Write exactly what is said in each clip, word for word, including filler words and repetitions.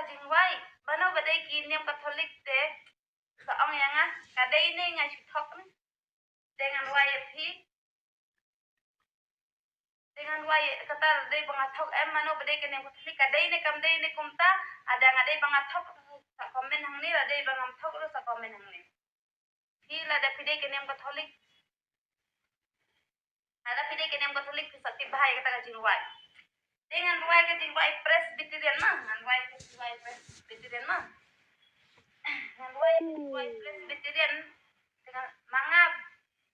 Jingwai, mano ba dei ki niam Katholik te, sa ong ïa nga, ka dei ne nga shu thok ne. Te ngan wai ïa phi. Te ngan wai kata dei ba nga thok em, mano ba dei ka niam Katholik, ka dei ne kam dei ne kumta, lada nga dei ba nga thok sa comment hangne, lada dei ba ngam thok ruh sa comment hangne. Phi lada phi dei ka niam Katholik. Lada phi dei ka niam Katholik phi sa tip bha ïa kata ka jingruwai. Te ngan ruwai ka jingruwai Presbyterian ma, ngan ruwai ka jingruwai Presbyterian ma. Ngan ruwai ka jingruwai Presbyterian. Te ngan, ma nga,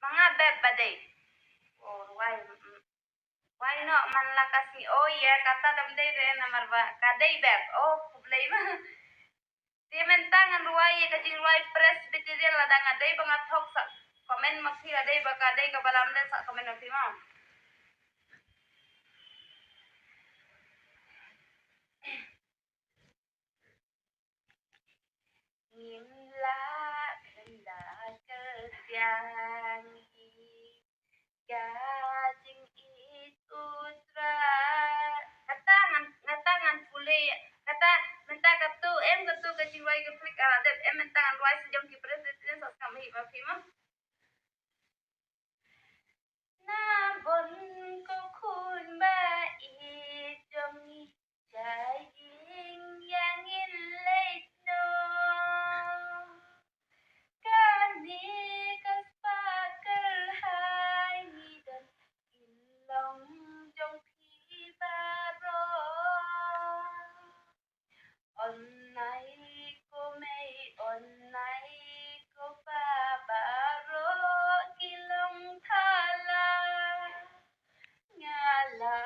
ma nga bep ba dei. Oh, ruwai. Mm. Wai noh man la ka sngi, oh ïa kata dam dei re namar ba ka dei bep. Oh, khublei ma. Te mynta ngan ruwai ïa ka jingruwai Presbyterian, lada nga dei ba nga thok sa comment ma phi, lada dei ba ka dei kaba lam dei sa comment ma phi ma. Ngim lah khynda kyrtiang ïa ka jingïeit U Trai. Kata ngan, kata ngan pule, kata mynta katu em, katu ka jingruwai ka flick ala dep em, mynta ngan ruwai sa jong ki Presbyterian sa skam hi ma phi ma. Na bun ko khun ba ïeit jong ngi, jai ïing ïa ngin leit noh. Kane ka spah kyrhai ngi don, kin long jong phi baroh. Ym nai ko mei, ym nai ko pa, baroh ki long thala. Nga la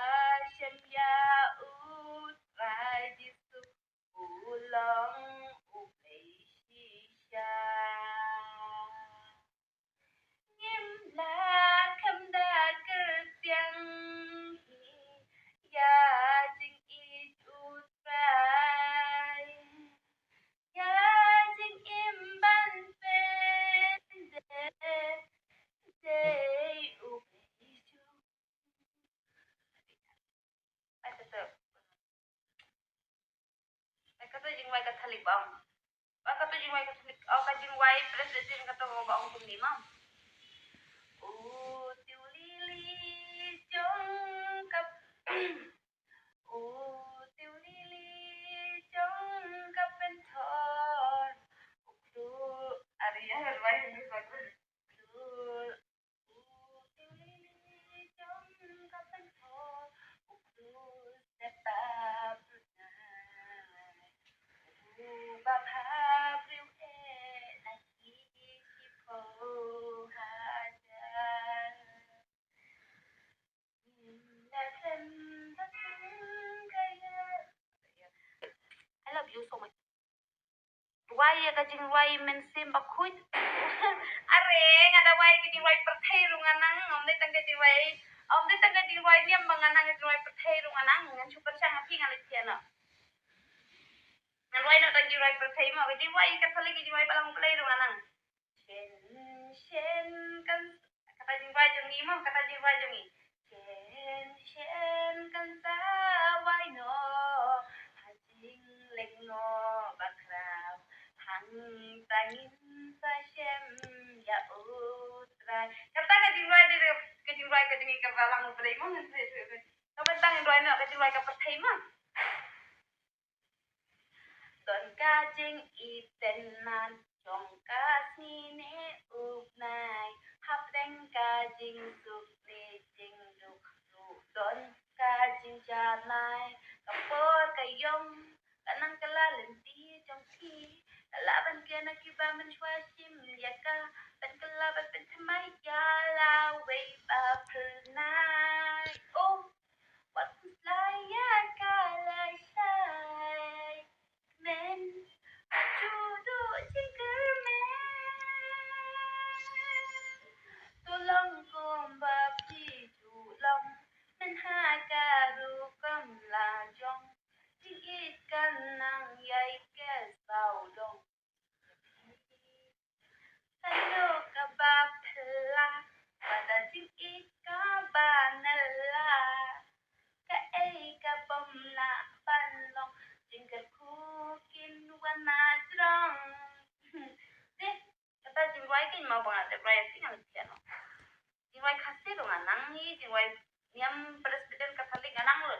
shem ïa U Trai Jisu, u long U Blei shisha. Ngim lah kham da kyrtiang hi ïa jingïeit U Trai, ïa jingim ban pyndep, dei U Blei shisha. Ai, kata. Ai, kata jingwai Katholik ba ong. Ba kata jingwai Katholik, oh, ka jingwai Presbyterian kata ba ong kumne ma. U Tiw Lili jong ka, U Tiw Lili jong ka Pynthor. U Kru, ari ya, wai ni ba Kru. U Tiw Lili jong ka Pynthor, u Kru step up tonight. U ba bha briew eh na ki shiphew hajar. Ngin da kren ba kum ka ïa. I love you so much. Wai ïa ka jingwai Mynsiem Bakhuid. Are, nga da wai ka jingwai pyrthei ruh nga nang, ym dei tang ka jingwai, ym dei tang ka jingwai niam ba nga nang, ka jingwai pyrthei ruh nga nang, ngan shu pyrshang ha phi, ngan leit thiah noh. Ngan wai noh tang jingwai pyrthei mo, ka jingwai Katholik, ka jingwai Balang Blei ruh nga nang. Shen shen kan, kata jingwai jong ngi mo, kata jingwai jong ngi. Shen shen kan sa wai noh ha jingleh noh bakhraw, hangta ngin sa shem ïa U Trai. Kata ka jingwai de, ka jingwai ka jong ngi ka Balang Blei mo, ngan sa, ka bynta ngin wai noh ka jingwai ka pyrthei mo. Don ka jingïeit tynat jong ka sngi ne u bnai, hapdeng ka jingsuk ne jingduk ruh don ka jingjanai. Ka por ka ïong, ka nang ka la lynti jong phi, ka lah ban kren na kiba mynshuwa shim ïa ka, ban kylla ban pynthymmai ïa lawei ba phyrnai. Oh, wat pynslai ïa ka lashai. Kmen, ju duh jingkyrmen. To long kumba phi ju long, men ha ka rukom la jong. Jingïeit kan nang ïai kyrsawdong. Kano kaba phylla, Bai kin ma bang ada bai sing ang tiano. Di bai Khasi dong anang ni, di bai niam Presbyterian Catholic anang lo.